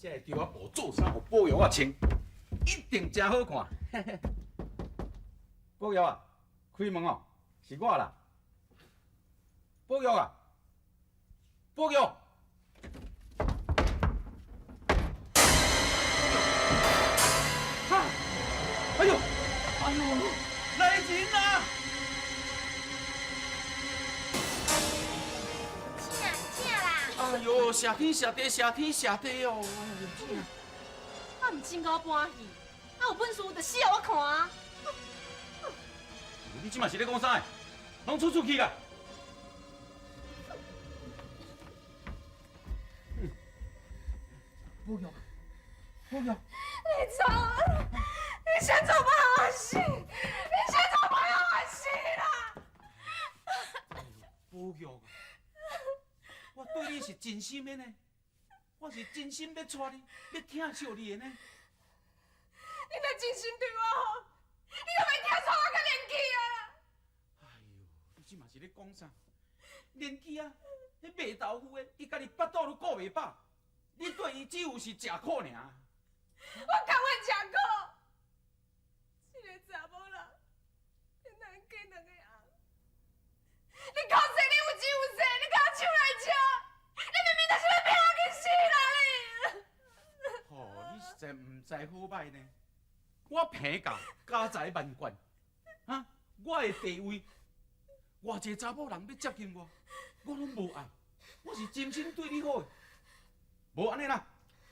這个稻仔布做衫，予寶玉仔穿，一定誠好看。寶玉啊，開門哦，是我啦。寶玉啊，寶玉。哈！哎呦，哎呦，來人啊！請請啦！哎呦，謝天謝地，謝天謝地哦！哎呦，我毋真𠢕搬戲，啊有本事就死予我看啊！你這馬是咧講啥？攏出出去啦！寶玉，寶玉，你走，你先走吧，我死！你先走吧，我死啦！寶玉，我對你是真心的呢，我是真心欲娶你，欲疼惜你的呢。你若真心對我好，你就欲疼惜我較年紀啊！哎呦，你這嘛是咧講啥？年紀啊，彼賣豆腐的，伊家己腹肚都顧袂飽，你對伊只有是食苦爾。我甘願食苦，一个查某人，怎能嫁兩个翁？你講說你有錢有勢，你共我搶來食，你明明就是欲騙我去死啦你！哦，你實在毋知好歹呢。我彭家家財萬貫，啊，我的地位，偌濟查某人欲接近我，我攏無愛。我是真心對你好的，無按呢啦。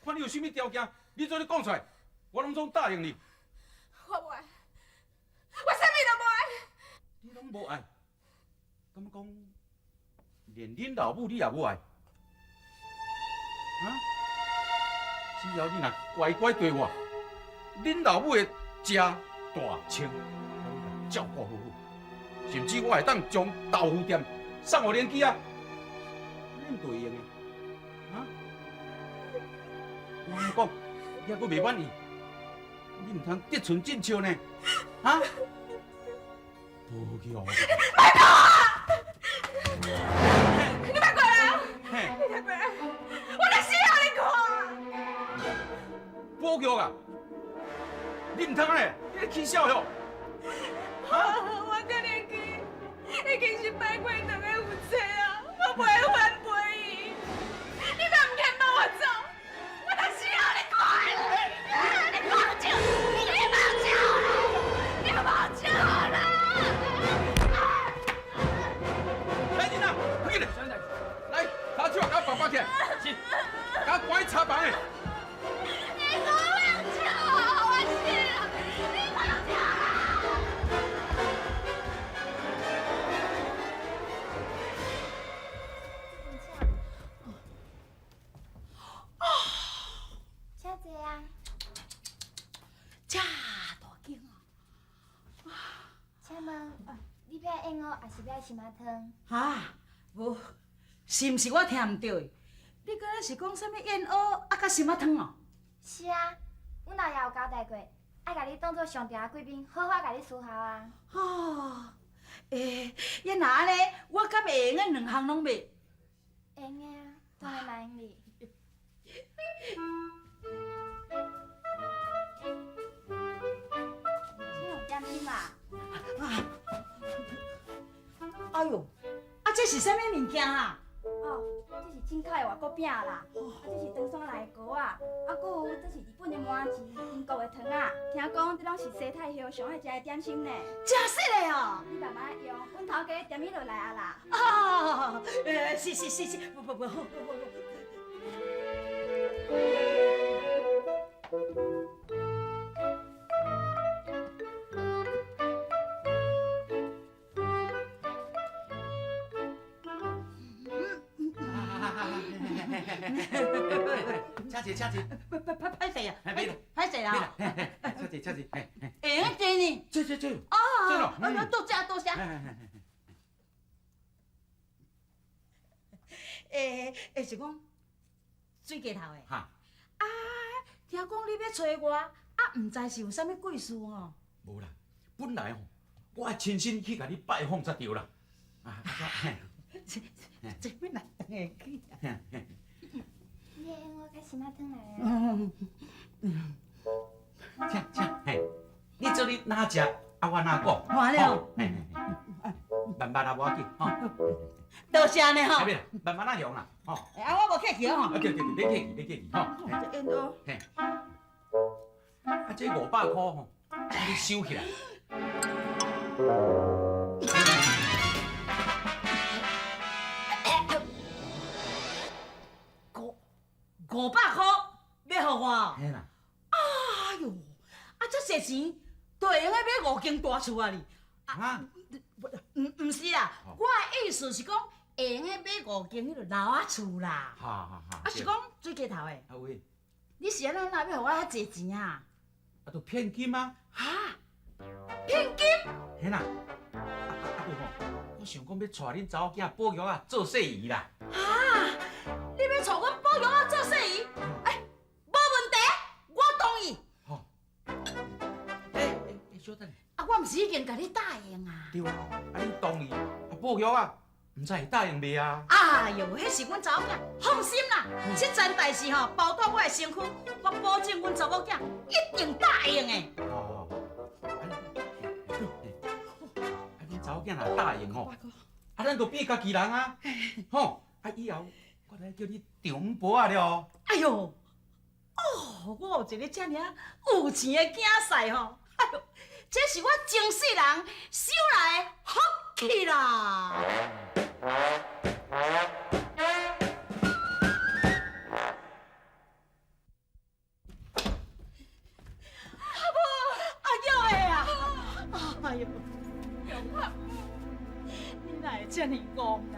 看你有啥物條件，你做咧講出來，我攏總答應你。我無愛，我啥物都無愛。你攏無愛，敢講連恁老母你也無愛？啊？只要你若乖乖綴我，恁老母的食大穿，我攏照顧好好，甚至我會當將豆腐店送予連枝仔，恁就會用的，啊？我按呢講，你猶閣袂滿意？你毋通得寸進尺呢？啊？寶玉，莫講啊！你莫過來啊！你莫過來！我來死予你看！寶玉啊！你毋通按呢，你咧起痟哟！啊！我佮連枝已經是擺過兩个夫妻啊，我袂反背伊。你若毋肯放我走，我就死予你看！你放手！你放手啦！你放手啦！來人啊！快緊來！來，跤手共我綁綁起來，是，共我關去柴房的。你放手！我死啦！你放手啦！請坐啊！遮大間哦！請問，你欲愛燕窩，抑是欲愛蕶仔湯？哈，無，是毋是我聽毋著的？你敢若是講啥物燕窩啊，佮蕶仔湯哦？是啊，阮老爺有交代過，愛共你當做上重的貴賓，好好共你伺候啊。哦，欸，啊若按呢，我敢會用得兩項攏欲？會用的啊，當然嘛會用哩。這有點心啦。啊！哎喲，啊這是啥物物件啊？哦，這是進口的外國餅啦，啊這是唐山來的糕仔，啊閣有這是日本的麻糬、英國的糖仔。聽講這攏是西太后上愛食的點心呢。真實的哦？你慢慢用，阮頭家踮彼落來啊啦。啊，是是是是，不不不，好好好。請坐，請坐。歹歹歹勢啊！歹勢啦！請坐，請坐。會用坐呢？坐坐坐。哦，多謝多謝。欸欸，是講水雞頭的。哈。啊，聽講你欲揣我，啊，毋知是有啥物貴事哦？無啦，本來吼，我愛親身去共你拜訪才對啦。啊，這這欲來會去啊？你的燕窩較心仔汤来啊。请请，嘿，你做你哪食，啊我哪讲。好了。嘿嘿，慢慢啊，无要紧，吼。多谢呢吼。慢慢仔用啦，吼。啊，我无客气哦。啊，对对对，免客气，免客气，吼。这烟雾。嘿。啊，这500块吼，你收起来。500块欲予我？嘿啦。哎哟，啊，遮济钱，都会用得买5间大厝啊哩！啊？毋是啦，我的意思是讲，会用得买5间彼个楼仔厝啦。哈哈哈。啊是讲水鸡头的。啊喂。你是按怎哪欲予我遐济钱啊？啊，就骗金啊！哈？骗金？嘿啦，啊对吼，我想讲欲娶恁查某囝宝玉仔做细姨啦。哈？你欲娶阮宝玉仔做细姨？哎，无问题，我同意。好。欸，小等。啊，我毋是已经共你答应啊？对啊，啊你同意，啊宝玉仔，毋知会答应袂啊？哎哟，彼是阮查某囝，放心啦，这件代志吼，包在我的身躯，我保证阮查某囝一定答应的。哦，啊恁查某囝若答应吼，啊咱就变家己人啊，吼，啊以后我来叫你丈母婆仔了。哎哟，哦，我有一个遮尔有钱的囝婿吼，哎哟，这是我前世人修来的福气啦！阿母，阿玉的啊！哎呦，你哪会这呢戆啦？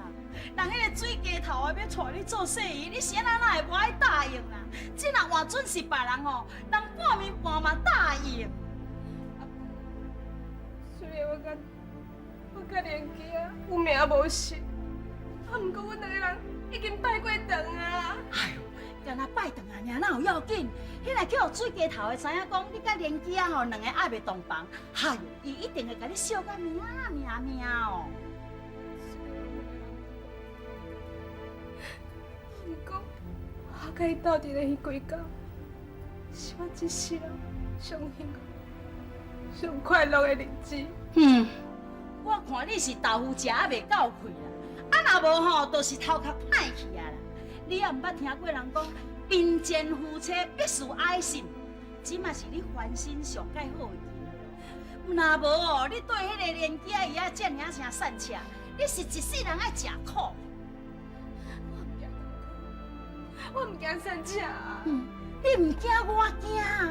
人彼个水鸡头的欲娶你做细姨，你是按怎哪会无爱答应啦？这若换准是别人吼，人半面半嘛答应。虽然我佮连基仔有名无实，啊，毋过阮两个人已经拜过堂啊。哎呦，干焦拜堂啊，尔哪有要紧？彼若叫水鸡头的知影讲你佮连基仔吼两个还袂洞房，哎呦，伊一定会共你笑甲命命命哦。毋过，我佮伊斗阵的彼几工，是我这世人上幸福、上快乐的日子。嗯，我看你是豆腐食犹袂够气啦，啊若无吼，就是头壳歹去啊啦。你也毋捌听过人讲，贫贱夫妻必须爱心，这嘛是你翻身上盖好的机会。若无哦，你对彼个连基仔伊仔遮尔仔声散赤，你是一世人爱食苦。我毋惊散赤啊！你毋惊，我惊啊！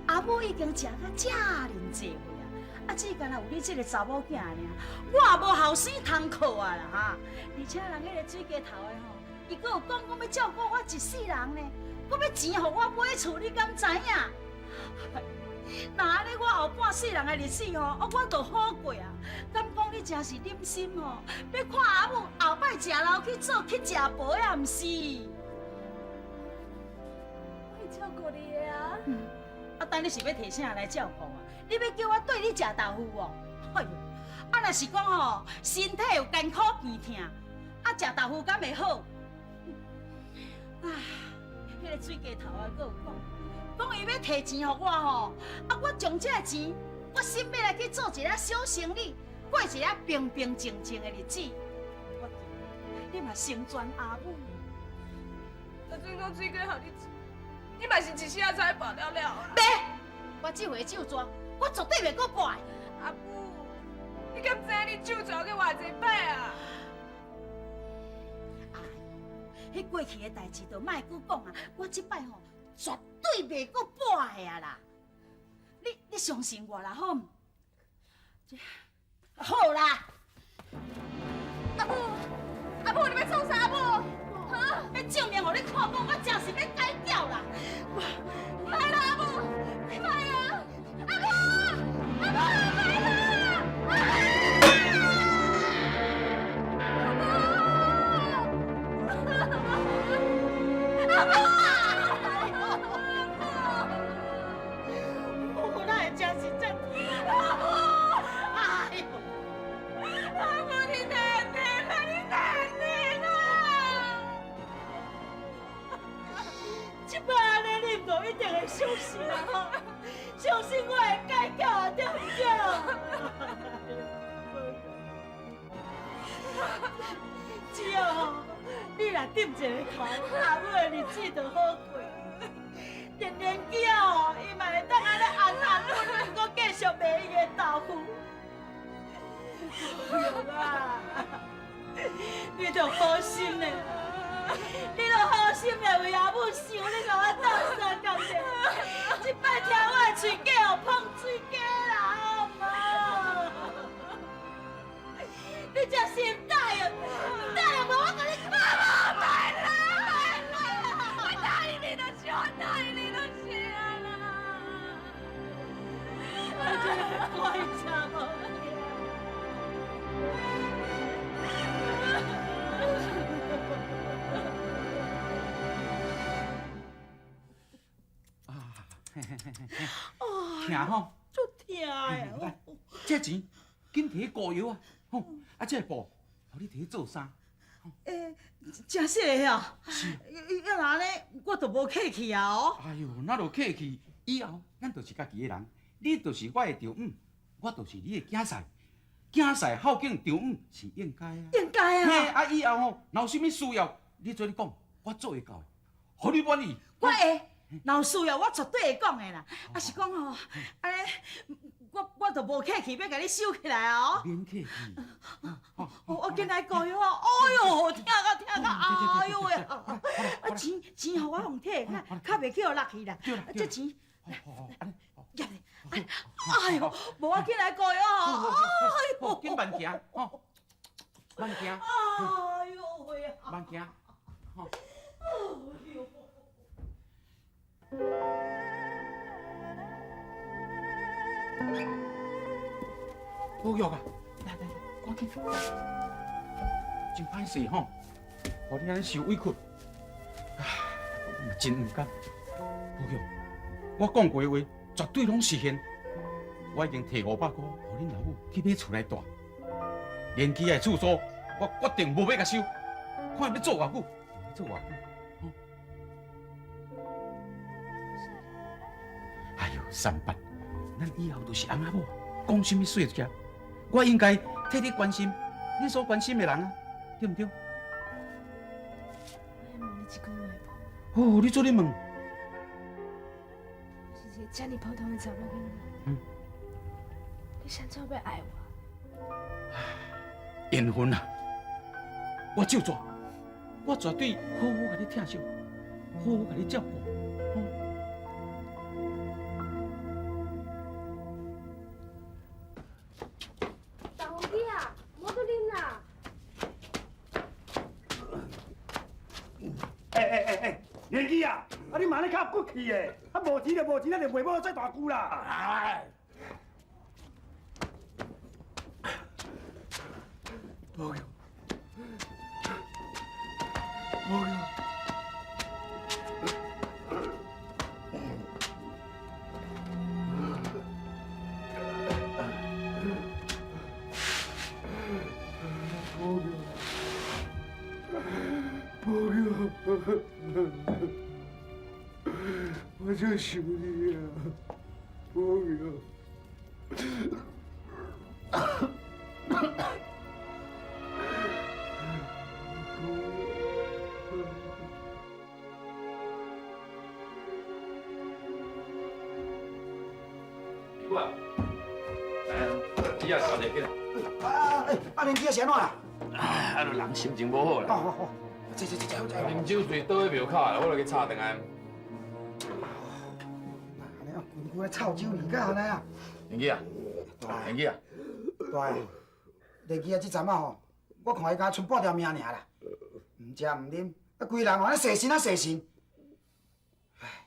阿母已经食到遮尔济岁啊，啊，只干焦有你这个查某囝尔，我也无后生通靠啊啦哈！而且人彼个水鸡头的吼，伊阁有讲讲欲照顾我一世人呢，阁欲钱予我买厝，你敢知影？若按呢，我后半世人的日子吼，哦，我就好过啊！敢讲你真是忍心吼，欲看阿母后摆食老去做乞食婆啊，毋是？我会照顾你的啊！啊，等你是欲提啥来照顾啊？你欲叫我缀你食豆腐哦？哎哟，啊，若是讲吼，身体有艰苦病痛，啊，食豆腐敢会好？啊，彼个水鸡头啊，阁有讲，讲伊欲提钱予我吼，啊，我将这个钱，我心欲来去做一个小生意，过一个平平静静的日子。我你嘛成全阿母。就算讲水鸡予你钱，你嘛是一世仔才会跋了了啊！袂，我这回手纸，我绝对袂阁跋。阿母，你敢知影你手纸去偌济摆啊？哎，彼过去的代志就莫阁讲啊！我这摆吼，绝对袂阁跋的啊啦！你相信我啦，好毋？这好啦。阿母，阿母，你欲创啥，阿母？哈，欲证明予你看，讲我真是欲改掉啦！莫啦，阿母，莫啊！阿母，阿母，莫啦！阿母，阿母，我哪会真是这？阿母，哎呦，阿母，你哪按呢啦？你哪按呢啦？這擺按呢，你毋就一定會相信啊？相信我會改口啊，對毋對？只要吼，你若點一个頭，阿母的日子就好過。連連囝吼，伊嘛會當按呢安安穩穩，閣繼續賣伊的豆腐。玉啊，你著好心的，你著好心的為阿母想，你共我鬥相共者。這擺聽我的喙假予碰水雞啦，好無？你這是毋答應，毋答應無，我共你講。莫啦，莫啦，我答應你就是我答應你就是啊啦。我這个乖查某囝。啊，疼吼！足疼的。來，這錢緊提去膏藥啊！吼，啊，這个布，予你提去做衫。欸，真實的哦。是。要若按呢，我就無客氣啊哦。哎喲，哪就客氣？以後咱就是家己的人，你就是我的丈母，我就是你的囝婿。囝婿孝敬丈母是應該啊。應該啊。嘿，啊以後吼，若有啥物需要，你做咧講，我做會到的，予你滿意。我會，若有需要我絕對會講的啦。啊是講吼，按呢，我就無客氣，欲共你收起來啊！免客氣。我緊來膏藥啊！哎喲，疼甲疼甲，哎喲喂！啊錢錢，予我予提，較袂去予落去啦。啊這錢，來，哎喲，無我緊來膏藥吼！哎喲，緊慢行，吼，慢行。哎喲喂啊！慢行，吼。哎喲。寶玉啊，來來來，趕緊！真歹勢吼，予你按呢受委屈，唉，我嘛真毋甘。寶玉，我講過的話絕對攏實現。我已經提500箍，予恁老母去買厝來住。連基的厝租，我決定無欲共收，看欲做偌久，欲做偌久。哎喲，三八，咱以後就是翁仔某，講啥物說者，我應該替你關心你所關心的人啊，對毋對？我愛問你一句話無？哦，你做咧問。我是一個遮爾普通的查某囡仔，你是按怎欲愛我？緣分啊！我照做，我絕對好好共你疼惜，好好共你照顧。豆腐機啊，無閣啉啦！欸，連基啊，啊你嘛咧較有骨氣的，啊無錢就無錢，咱就袂無再大舊啦。哎，寶玉，寶玉。我就想你啊，寶玉。我，来，你也小者起来。啊，连基啊是按怎啦？啊，就人心情無好啦。哦哦，這這這這。啉酒醉倒佇廟口啊，我就去吵轉來。按呢啊，規身來臭酒味，敢按呢啊？連基啊，連基啊，大，連基啊，這陣仔吼，我看伊敢若賰半條命爾啦，毋食毋啉，啊，規人吼，按呢細神啊細神。唉，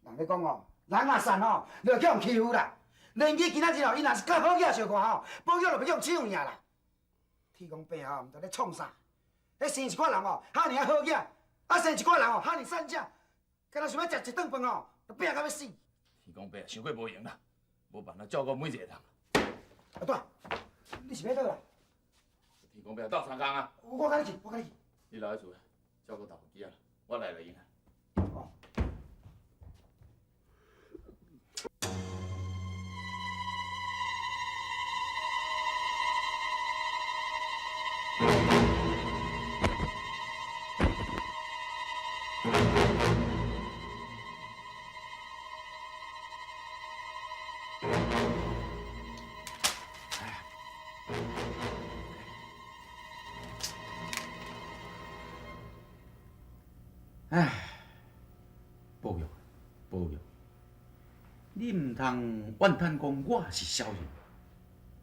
人咧講哦，人若散吼，你就去予人欺負啦。連基今仔日吼，伊若是佮好囝相看吼，寶玉就欲去予搶去啊啦。天公伯吼，毋知咧創啥，彼生一寡人吼，哈爾啊好囝，啊生一寡人吼，哈爾散食，敢若想欲食一頓飯吼，就拼到欲死。天公伯傷過無閒啦，無辦法照顧每一個人。阿大，你是欲佗啦？天公伯鬥相共啊！我共你去，我共你去。你留佇厝照顧豆腐機仔，我來就用。哦。唉，宝玉，宝玉，你毋通怨叹讲我是小人，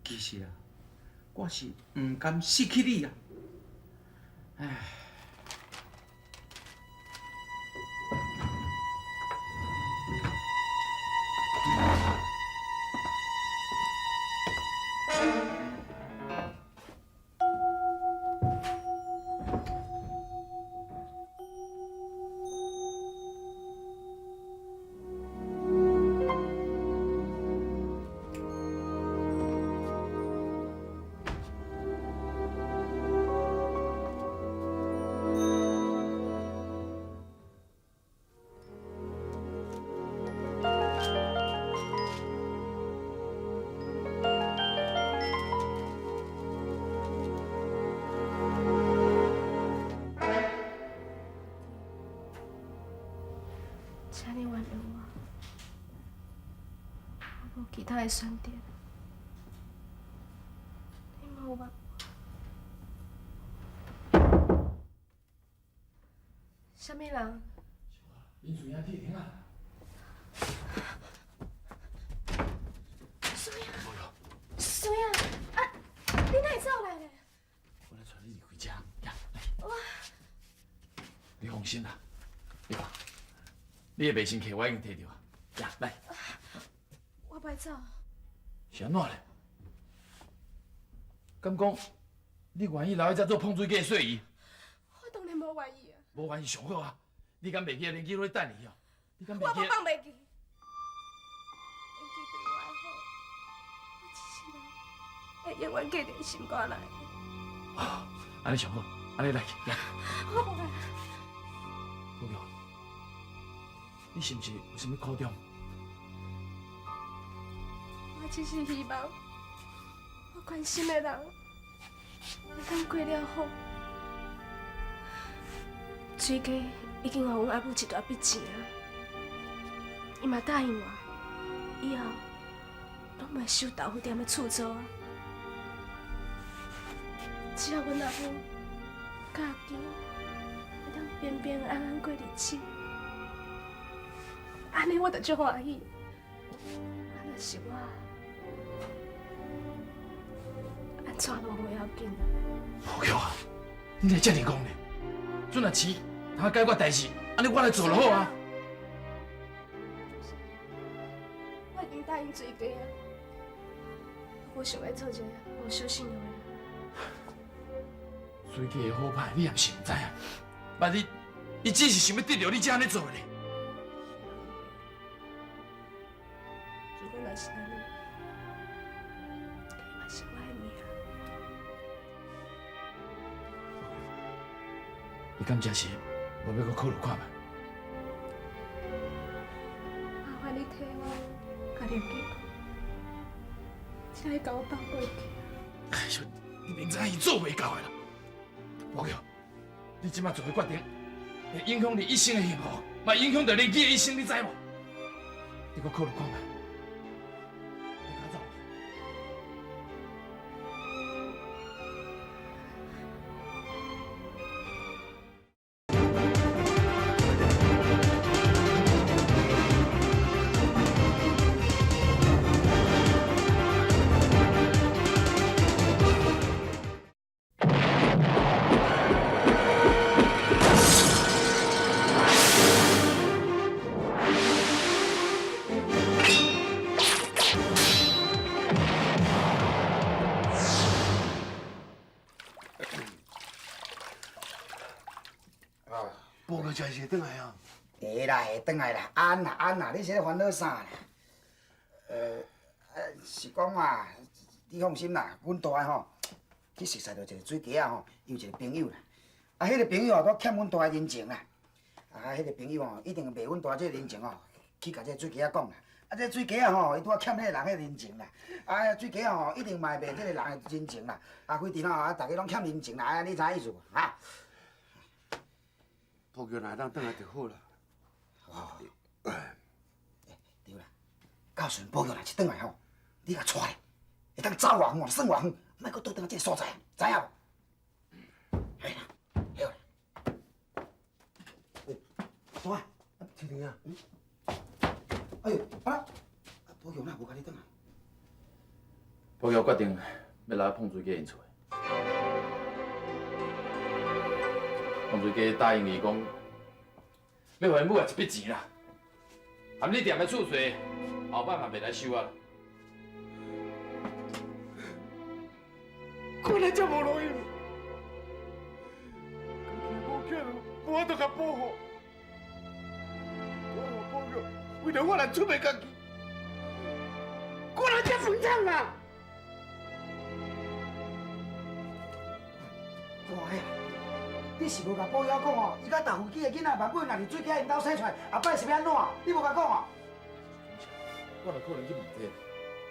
其实啊，我是毋甘失去你啊。唉。请你原谅我，我无其他的选择。你嘛有办？啥物人？林淑英，你停啊！苏英，苏英，啊，你哪会走来咧？我来带你离开遮，来。你放心啦，你看，你的卖身契我已经提著啊，来，来。我袂走。是按怎咧？敢讲你愿意留喺遮做碰水机的细姨？我当然无愿意啊。无愿意上好啊！你敢袂记得连基咧等你哦？你敢袂我记？无放袂记。连基对我的好，我一世人会永远记伫心肝内。按呢上好，按呢来来。我无爱。宝玉，你是毋是有啥物苦衷？我只是希望我关心的人会当过了好。水家已经予阮阿母一大笔钱啊，伊嘛答应我，以后拢袂收豆腐店的厝租啊。只要阮阿母佮阿基会当平平安安过日子，按呢我就足欢喜。啊，若是我，按怎拢无要紧啊。宝玉啊，你哪会这呢讲呢？阵若钱通解决代志，按呢我来做就好啊。我已经答应水家啊，我无想欲做一个无守信用的人。水家的好歹，你也毋是毋知啊。万一伊只是想欲得著你才按呢做的咧。如果若是按呢，嘛是我的命。你敢真是无欲阁考虑看觅？麻烦你替我共连基讲，请伊共我放过去。哎呦，你明知影伊做袂到的啦。宝玉，你这摆做的决定，会影响你一生的幸福，嘛影响著连基的一生，你知无？你阁考虑看觅。你较走。报告真是会转来啊！会啦，会转来啦，安啦安啦，你是咧烦恼啥啦？是讲啊，你放心啦，阮大的吼，去熟似著一个水鸡仔吼，伊有一个朋友啦。啊，彼个朋友啊，阁欠阮大的人情啦。啊，彼个朋友吼，一定卖阮大这个人情吼，去共这个水鸡仔讲啦。啊，这个水鸡仔吼，伊拄仔欠彼个人彼个人情啦。啊，水鸡仔吼，一定嘛会卖这个人的人情啦。啊，反正吼，啊，大家拢欠人情啦，啊，你知影意思无？哈？宝玉若会当转来就好啦。哦，对啦，到时阵宝玉若是转来吼，你共带咧，会当走偌远，耍偌远，莫阁倒转来这个所在，知影无？嘿啦，好啦。大，听听啊。哎呦，啊，宝玉哪無共你轉來？寶玉決定欲來膨水雞𪜶厝。膨水雞答應伊講，欲予𪜶母仔一筆錢啦，含你店的厝稅，後擺嘛袂來收啊。看來這無路用，家己的某囝都無法度共保護，我予寶玉為著我來出賣家己，看來這混賬啊！大啊，你是無共寶玉講哦，伊佮豆腐機的囡仔萬本若佇水溪𪜶兜生出來，後擺是欲按怎？你無共講哦？我哪可能去問這個？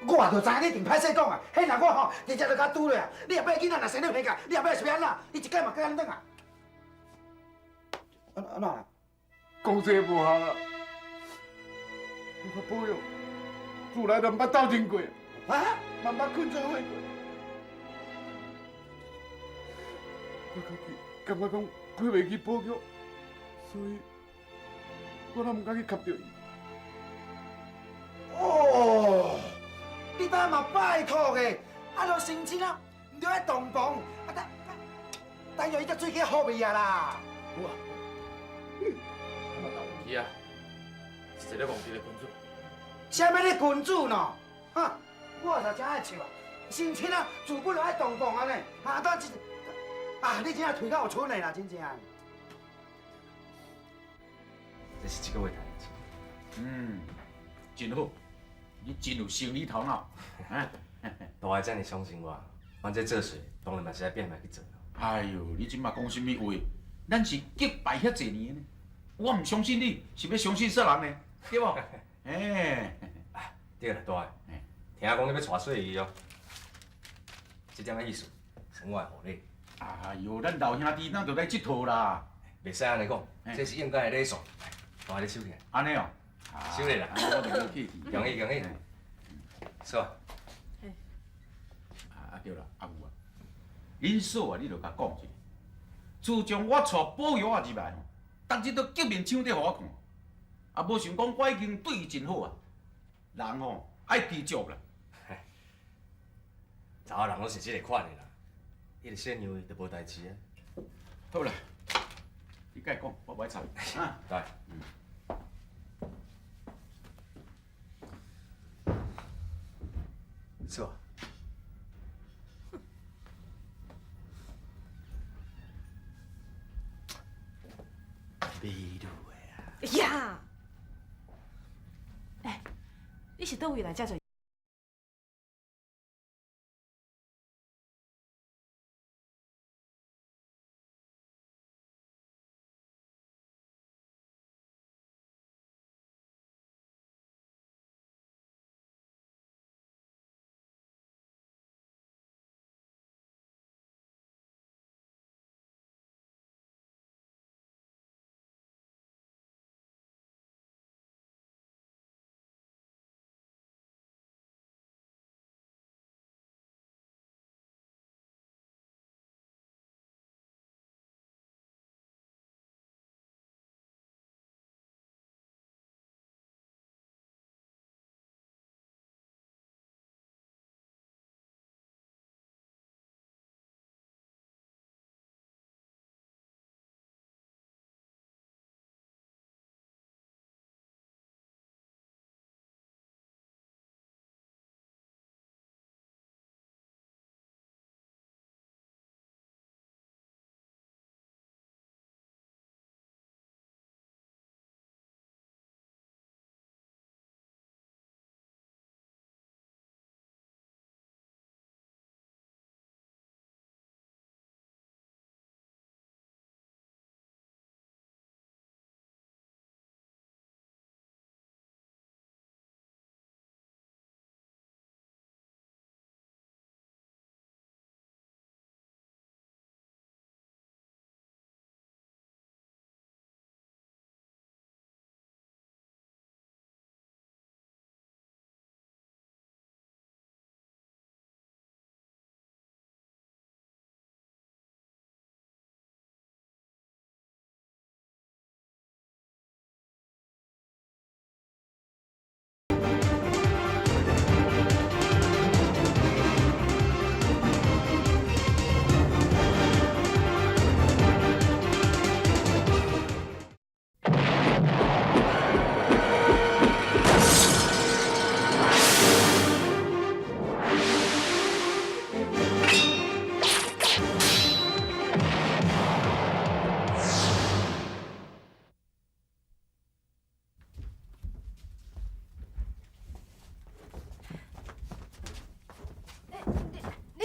我就知影你一定歹勢講啊，彼若我吼直接就共拄落啊！你後擺囡仔若生你偏教，你後擺是欲按怎？你一擺嘛閣按轉啊？按怎啦？講這無效啦，我佮寶玉自來就毋捌鬥陣過，啊？嘛毋捌睏做伙過。我家己感覺講過袂起寶玉，所以我攏毋敢去磕著伊。哦，你當嘛拜託的，啊，著成親啊，毋著愛洞房，啊，等等下伊才水起好味啊啦。好啊，我豆腐機啊，是一个戇直的君子。啥物咧君子喏？哈，我就真愛笑啊！成親啊，自本就愛洞房啊呢，啊，當一啊，你真正腿較有春的啦，真正。這是這個月代誌。嗯，真好，你真有生理頭腦。大家遮爾相信我，阮這做事當然嘛是愛變來去做。哎喲，你這馬講啥物話？咱是結拜遐濟年呢，我毋相信你，是欲相信啥人呢？對無？哎，對啦，大，聽講你欲娶細姨哦，這點仔意思算我的賀禮。哎喲，咱老兄弟哪就來這套啦？袂使按呢講，這是應該的禮數。大你收起來。按呢哦，收咧啦。我就無客氣。恭喜恭喜。嫂。啊對啦，阿母啊，恁嫂啊，你著共講一下，自從我娶寶玉仔入來吼，逐日都激面唱咧予我看，啊，無想講我已經對伊真好啊，人吼愛知足啦。查某人攏是這個款的啦，伊著先讓伊就無代誌啊。好啦，你共伊講，我無愛插。啊，來。嫂。美女的啊！呀！欸，你是佗位來遮濟？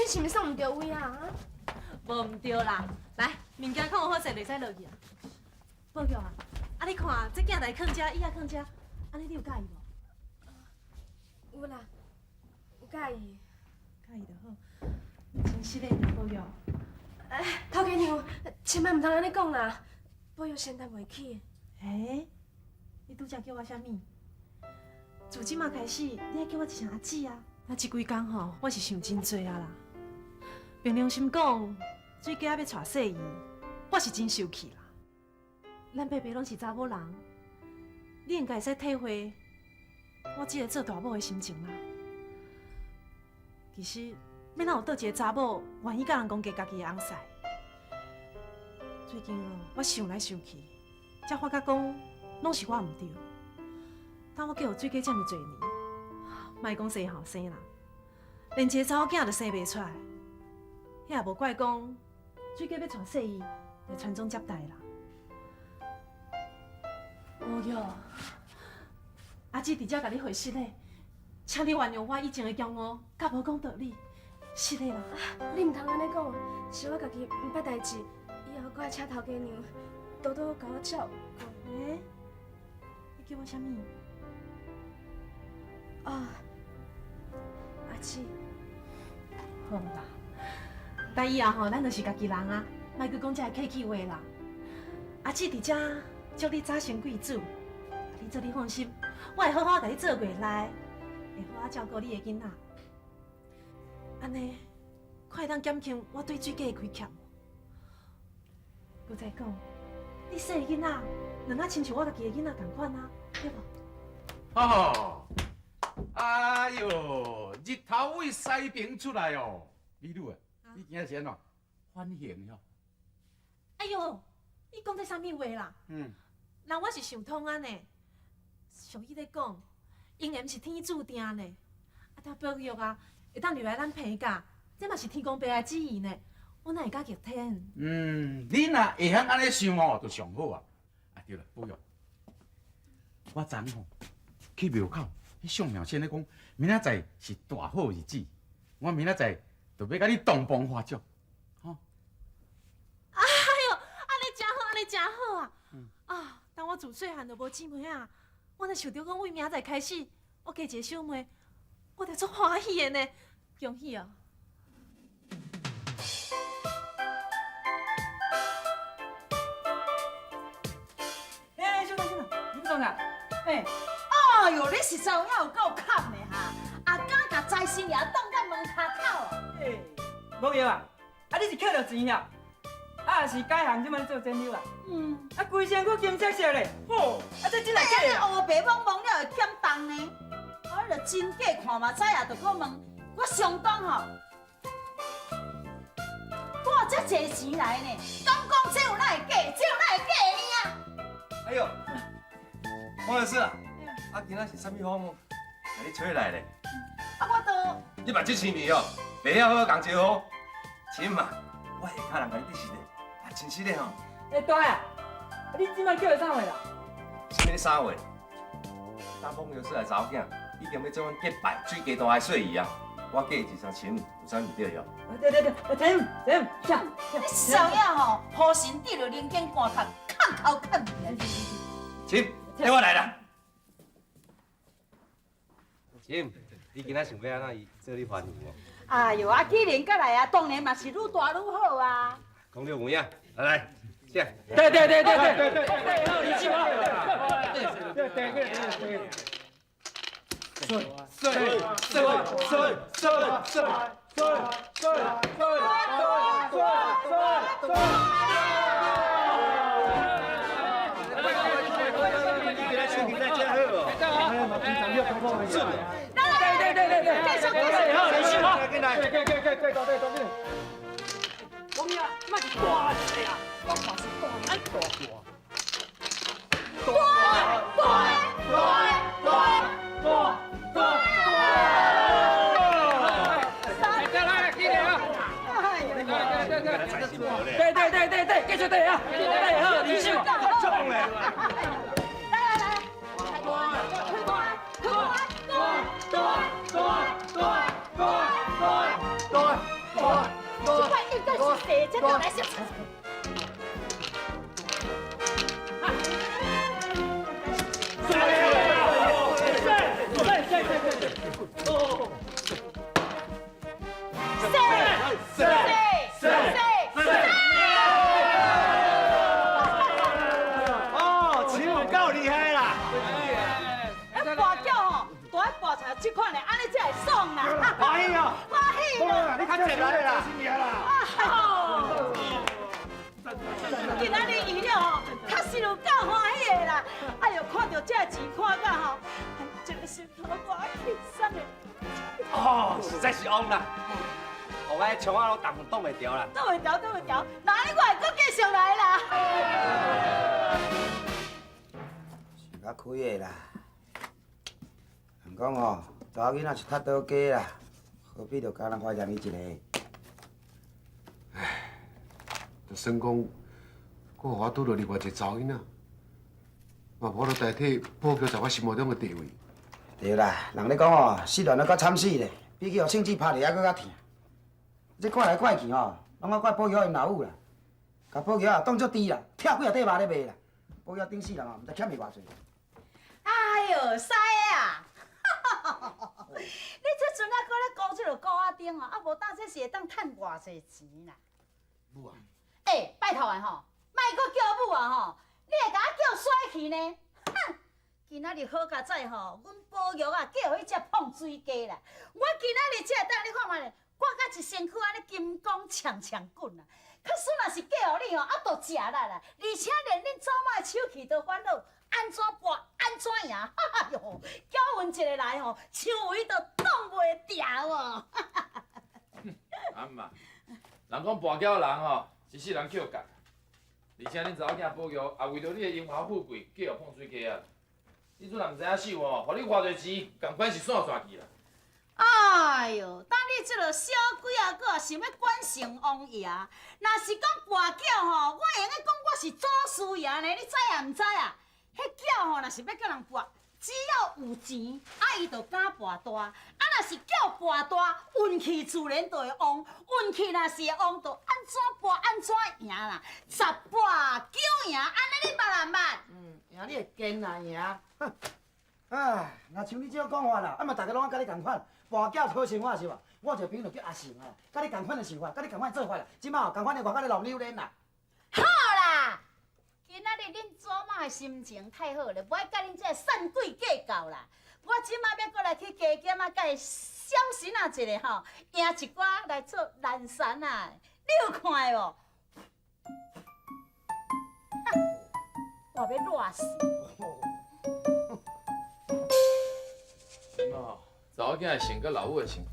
恁是毋是送毋著位啊？无毋对啦，來，物件看有好勢就會使落去啊。寶玉啊，啊你看這鏡台囥遮，椅仔囥遮，按呢你有佮意無？有啦，有佮意。佮意就好。真實的啦，寶玉。哎，頭家娘，千萬毋通按呢講啦，寶玉承擔袂起。欸，你拄才叫我啥物？自這馬開始，你愛叫我一聲阿姊啊！啊，這幾工吼，我是想真濟啊啦。憑良心講，水果仔欲娶細姨，我是真受氣啦。咱白白攏是查某人，你應該會使體會我這個做大某的心情啦。其實，欲怎有佗一個查某願意佮人講嫁家己的翁婿？最近哦，我想來想去，才發覺講攏是我毋對。當我嫁予水果這麼濟年，莫講生後生啦，連一個查某囝都生袂出來，遐也無怪講水果欲娶細姨來傳宗接代啦。哦喲，阿姊佇遮共你回實咧，請你原諒我以前的驕傲，佮無講道理，實的啦。你毋通按呢講，是我家己毋捌代誌，以後閣愛請頭家娘多多共我照顧。欸？你叫我啥物？啊，阿姊。好啦，但以後吼，咱就是家己人啊，莫閣講這个客氣話啦。阿姊佇遮祝你早生貴子，你做你放心，我會好好共你做月內，會好好照顧你的囡仔。按呢，看會當減輕我對水果的虧欠無？閣再講，你生的囡仔，就若親像我家己的囡仔仝款啊，對無？哦，哎喲，日頭對西爿出來哦，美女啊，你今仔是按怎反應吼？哎喲，你講這啥物話啦？人我是想通啊呢。俗語咧講，姻緣是天注定呢。啊，但寶玉啊，會當入來咱彭家，這嘛是天公伯的旨意呢。我哪會敢逆天？嗯，你若會曉按呢想哦，就上好啊。啊對啦，寶玉，我昨昏吼去廟口，彼相廟先生講，明仔載是大好日子，我明仔載就欲佮你洞房花燭，吼。哎喲，按呢真好，按呢真好啊！啊，當我自細漢就無姊妹啊，我若想著講為明仔載開始，我加一个小妹，我就足歡喜的呢，恭喜哦！欸，小妹小妹，你欲創啥？欸，哎喲，你實在有影有夠坎的哈！啊，敢共財神爺擋佇門跤口。欸，無用啊！啊，你是捡著錢啊？啊，是改行這擺做剪刀啊？嗯。啊，規身軀金色色咧，吼！啊，這真來假的？烏白茫茫了會欠重呢？我著真假看嘛知啊，就閣問我相當吼，帶這濟錢來呢？敢講這有哪會假？這有哪會假的呢？哎喲，黃老師啊，啊，今仔是啥物風共你吹來咧？啊，我都你嘛這生意哦，袂曉好好共招呼，親嘛，我下跤人共你得實咧，啊，真實咧吼。欸，大啊，你這擺叫伊啥話啦？啥物啥話？當風藥師來查某囝，已經欲做阮結拜水雞大的細姨啊！我嫁伊一聲親，有啥毋對喲？對對對，親親，下。你少爺吼，雨神得著人間寒毒，空口空面。親，電話來啦。親，你今仔想欲按怎伊做你歡喜無？哎喲，啊，既然過來啊，當然嘛是愈大愈好啊。講得有影，來來，請。對對對對對對對對，好，你去吧。對對對對對。水水水水水水水水水水水。对对对对对，继续继续，好，你去吧。对对对对对对对对。王爷，这是大事啊！我看是大，哎大大大大大大大大。来来来，起来啊！对对对对对，继续对啊！对好，你去。中嘞！来来来，大大大大大大大大。哦，钱有够厉害啦！跋轿吼，都爱跋出这款的，按呢才会爽啦！欢喜哦，欢喜啦！你较济来啦！今仔日娱乐吼，确实有够欢喜的啦！哎呦，看到这钱，看到吼，这个心头偌轻松的。哦，实在是旺啦！我的枪仔拢挡挡袂牢啦。挡袂牢，挡袂牢，那呢我会阁继续来啦。是较亏的啦。人讲吼，查某囡仔是踢倒鸡啦，何必就干焦怀念伊一个？唉，就算讲，阁予我拄著另外一个查某囡仔，嘛无法度代替宝玉在我心目中的地位。对啦，人咧讲吼，失恋都较惨死咧，比起予圣旨拍落还阁较疼。这怪来怪去吼，拢爱怪宝玉𪜶老母啦，共宝玉啊当作猪啦，拆几仔块肉咧卖啦。宝玉顶世人哦，毋知欠伊偌济。哎呦，师啊！你这阵啊，阁咧顾这个顾仔顶哦，啊无当这是会当趁偌济钱啦？母啊！欸，拜托的吼，莫阁叫母啊吼，你会共我叫衰去呢？哼！今仔日好佳哉吼，阮宝玉啊，叫予彼只碰水鸡啦。我今仔日才会当，你看觅咧，挂甲一身躯按呢金光强强滚啊！可使若是嫁予你吼，啊，都食力啦，而且连恁祖妈的手气都反好，按怎搏按怎赢，哎哟，叫阮一个来吼，手位都挡袂牢哦。阿姆啊，人讲跋筊人吼，一世人扣角，而且恁查某囝宝玉也为著你的荣华富贵，嫁予碰水鸡啊。你阵若毋知影秀吼，予你偌济钱，仝款是散煞去啦。哎哟，当你这个小鬼仔，阁也想欲管成王爷，若是讲跋筊吼，我会用得讲我是祖师爷呢，你知也毋知啊？彼轿吼，若是欲叫人跋，只要有钱，啊伊就敢跋大；啊，若是叫跋大，运气自然就会旺，运气若是会旺，就按怎跋按怎赢啦，十跋九赢，按呢你捌毋捌？嗯，赢你会见啦赢。哼，哎，若像你这种讲法啦，啊嘛大家拢爱佮你仝款，跋筊讨生活是无？我有一个朋友叫阿成啊，佮你仝款的想法，佮你仝款的做法啦，这摆吼仝款的外口咧弄榴莲啦。好啦，今仔日恁祖妈的心情太好了，无爱佮恁这个散鬼计较啦。我这摆欲阁来去加减仔，佮伊小心仔一下吼，赢一寡来做难缠啊！你有看的无？我欲热死！哦，查某囝的性佮老母的性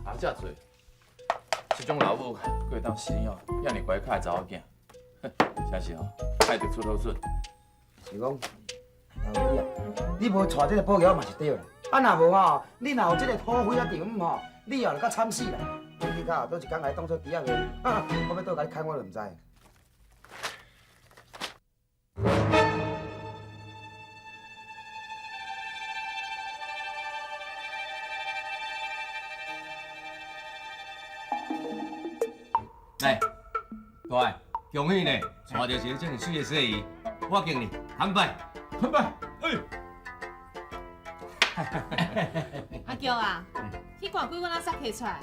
差遮济，这种老母阁会当生哦，遐尔乖巧的查某囝，真是吼，爱得出好出。是讲，老母啊，你无娶这个宝玉嘛是对啦。啊，若无吼，你若有这个土匪仔丈母吼，你后就较惨死啦。你去到倒一工来当做猪仔卖，我欲倒共你砍我都毋知。来，大爱，恭喜呢，娶到一个这么媠的婿儿，我敬你，干杯！干杯！哎，阿娇啊，彼罐龟阮仔杀提出来，啊，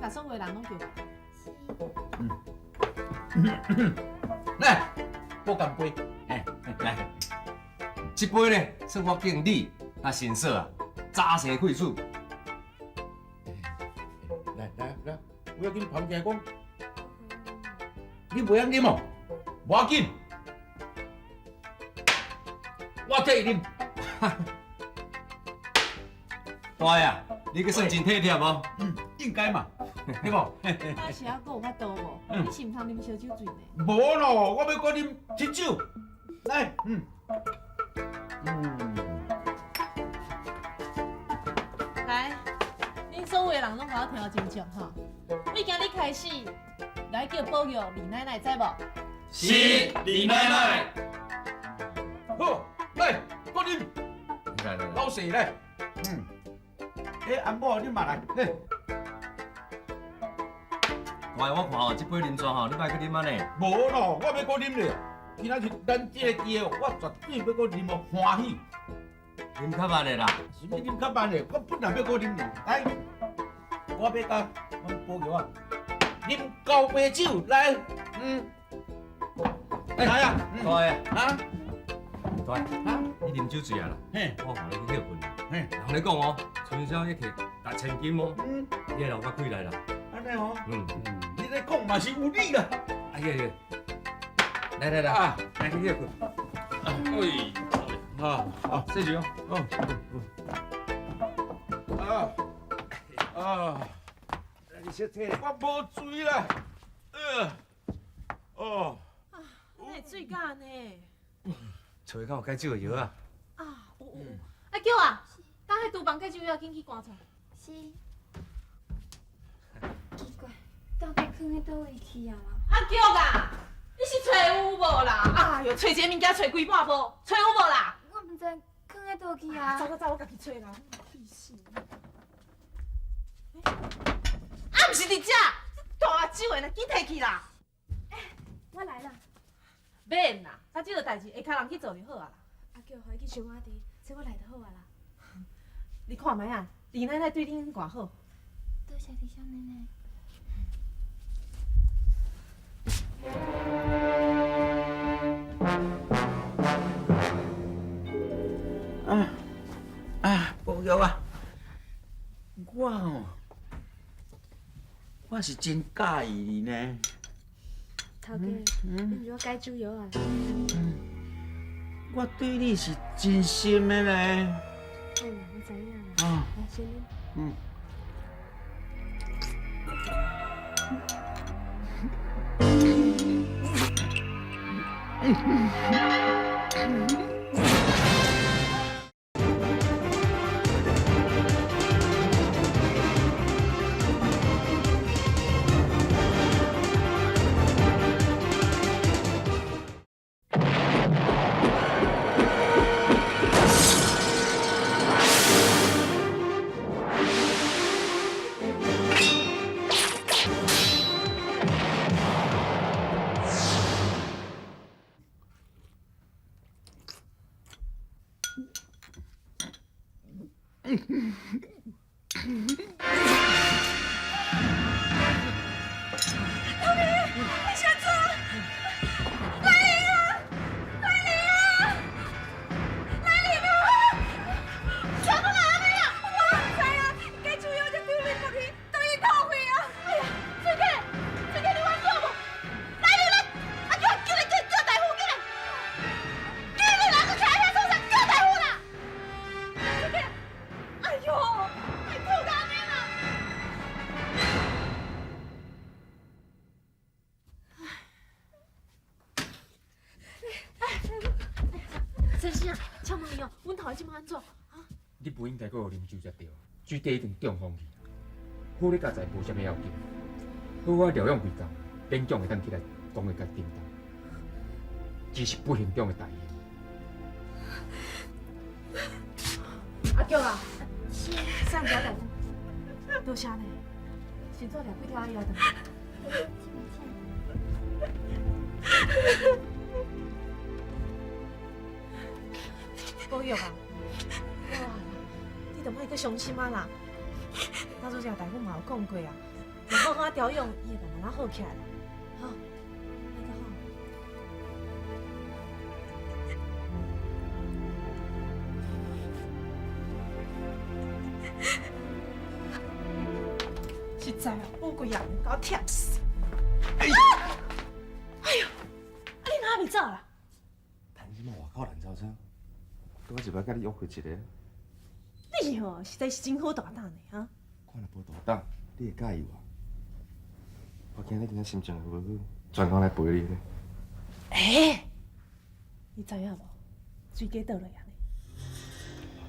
共所有人拢叫过来。来，我干杯！哎，来，这杯呢，算我敬你，啊，新嫂啊，早生贵子。来来来，我要紧旁边讲，你袂晓啉哦，无要紧，我替伊啉。大啊，你阁算真体贴哦。嗯，应该嘛，对无？那时还阁有法度无？你是毋通啉烧酒醉呢？无咯，我欲阁啉清酒。来，嗯。来，恁所有的人拢共我听真足吼。对今日开始，来叫宝玉二奶奶，知无？是，二奶奶。好，来，阁啉。来来来，老细来。嗯。哎，阿某，你嘛来。来。大我看哦，這杯啉煞吼，你莫閣啉啊呢。無咯，我欲閣啉咧。今仔日咱這個機會，我絕對欲閣啉哦，歡喜。啉較慢的啦。是欲啉較慢的，我本來欲閣啉咧。來，我欲佮阮寶玉啊，啉交杯酒來，嗯。來啊，大啊，啊，大，啊，你啉酒醉啊啦？嘿，我看你去歇睏啦。嘿，人咧講哦，春宵一刻值千金哦。嗯，你會留較氣力啦。按呢哦。嗯。你咧講嘛是有理啦。哎呀呀，來來來，啊，來去歇睏。哎，啊，好，謝謝哦。哦。啊啊！你小姐，我無醉啦。哦。啊，你會醉甲按呢？厝裡敢有解酒的藥啊？啊，有有有。阿娇啊，等彼廚房解酒藥，緊去趕出來。是。奇怪，到底囥佇佗位去啊啦？阿娇啊，你是揣有無啦？哎喲，揣一个物件揣規半步，揣有無啦？我毋知囥佇佗去啊。走走走，我家己揣啦。氣死！啊，毋是佇遮，大酒的，緊提去啦。我來啦。免啦，啊，這個代誌下跤人去做就好啊啦。阿嬌，予伊去想我佇，這我來就好啊啦。你看覓啊，李奶奶對恁偌好。多謝李小奶奶。啊啊，寶玉啊，我哦，我是真佮意你呢。頭家，你毋是我解酒藥啊？我對你是真心的呢。好啦，我知影啦。啊，來先啉。嗯。老爸，你是按怎？來玲啊！來玲啊！來玲啊！全部人按呢啊！我毋知啊，解酒藥才丟入去，都已吐血啊！哎呀，水果，水果，你冤我無？來玲來，啊叫叫你叫叫大夫，緊來！緊來，人閣徛遐創啥？叫大夫啦！水果，哎喲，會吐到按呢啦！先生啊，請問伊哦，阮頭家這擺按怎？你不應該閣予啉酒才對，水底已經中風去。好咧，佳哉無啥物要緊，好好療養幾工，勉強會當起來講話佮叮當。只是不幸中的大幸。阿嬌啊，送遮大夫，多謝呢。先做掠幾條藥轉來。寶玉啊，哇，你著莫閣傷心啊啦！當初這大夫嘛有講過啊，若好好調養，伊會慢慢仔好起來啦。吼，莫閣好。實在啊，寶貴啊，共我忝死！哎呦，啊你哪未走啦？趁這擺外口人吵吵，拄仔一擺佮你約會一個，你吼實在是真好大膽呢，哈！我若無大膽，你會佮意我？我驚你今仔心情會無好，專工來陪你呢。欸，你知影無？水果倒落啊呢？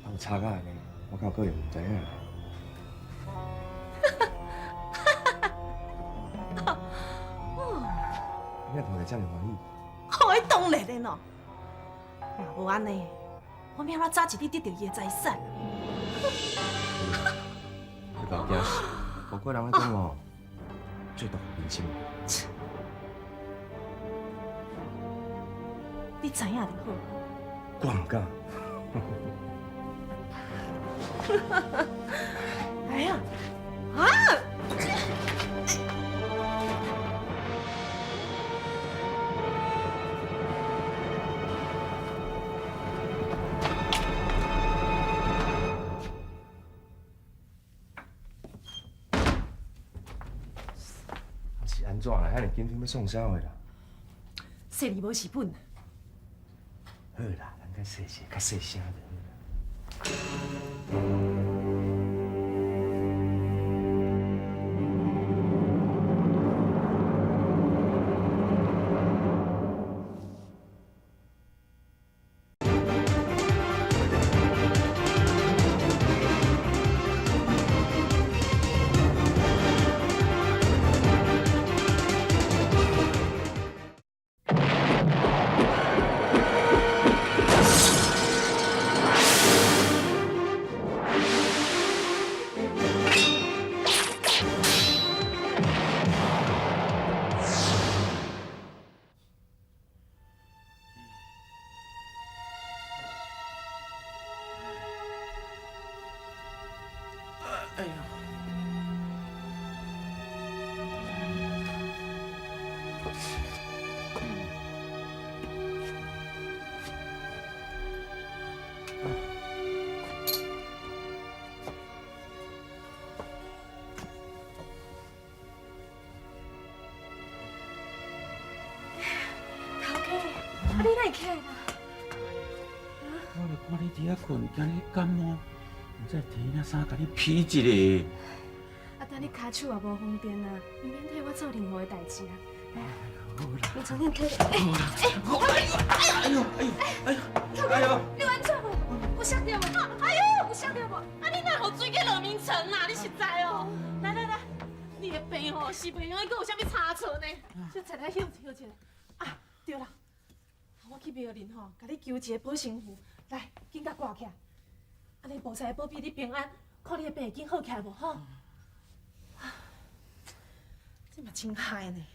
我有吵架的呢，我敢有可能毋知影？你若看起這爾歡喜？哦，當然的咯。若無按呢，我欲按怎早一日得著伊的財產？你共我驚死！無怪人咧講哦，最大的民心。你知影就好。我毋敢。哎呀，啊！是按怎啦？遐尔紧张欲创啥货啦？细字无蚀本。好啦，咱较细细，较细声就好啦。哎呦！头家，啊你哪会起来啦？我就看你伫遐睏，惊你感冒，毋知提领衫共你披一下。啊，等你跤手也无方便啊，毋免替我做任何的代志啊。来，你重新起来。哎哎呦哎呦哎呦哎呦！你有按怎无？有摔著无？哎呦，有摔著无？啊，你哪予水计落眠床啦？你实在哦。来来来，你的病吼是袂用得，阁有啥物差错呢？小菜来休息休息。啊，对啦，我去庙里吼，共你求一个保身符，来，紧共挂起来。按呢菩萨会保庇你平安，看你的病会紧好起来无吼？这嘛真害呢。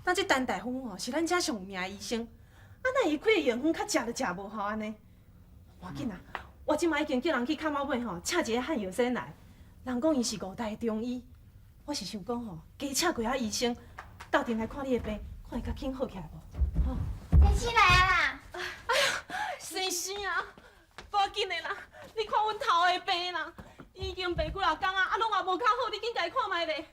当这陈大夫吼是咱遮上有名的医生，啊，哪伊开的药方较食就食无效按呢？无要紧啦，我这马已经叫人去崁仔尾吼，请一个汉药师来。人讲伊是五代中医，我是想讲吼，加请几仔医生斗阵来看你的病，看会较紧好起来无？吼。先生来啊啦！哎呀，先生啊，无要紧的啦，你看阮头的病啦，已经病几若工啊，啊拢也无较好，你紧共伊看觅咧。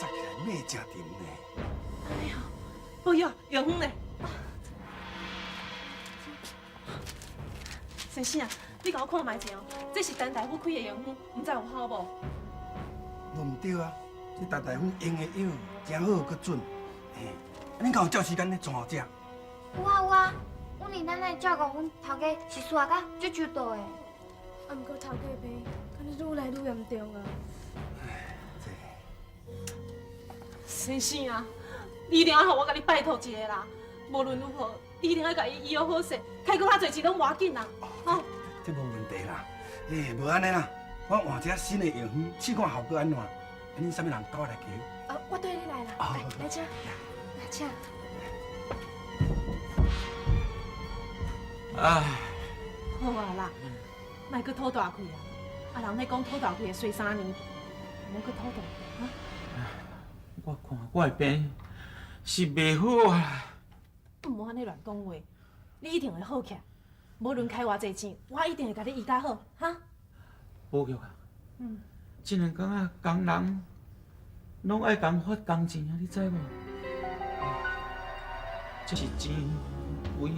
早起来咩食甜呢？哎呀，不要，药方咧。先生啊，你共我看觅者哦，这是陈大夫开的药方，毋知有效无？无毋对啊，这陈大夫用的药真好，阁准。嘿，恁敢有照时间咧转食？有啊有啊，阮二奶奶照顾阮头家是说甲足周到的。啊，毋过头家的病，敢若愈来愈严重啊。这先生啊，你一定爱予我共你拜托一下啦！无论如何，你一定爱共伊医好好势，开阁较济钱拢无要紧啦，吼！这无问题啦。欸，无按呢啦，我换一下新的药方，试看效果按怎。恁啥物人斗我来求？啊，我缀你来啦，来，来请，来请。唉，好啊啦，莫阁吐大气啊！啊，人咧讲吐大气会衰三年，莫阁吐大气啊！我看我的病是袂好啊。毋好按呢乱讲话，你一定会好起来。无论开偌济钱，我一定会共你医较好，哈。宝玉啊，这两工啊，工人拢爱共发工钱啊，你知无？这是钱为。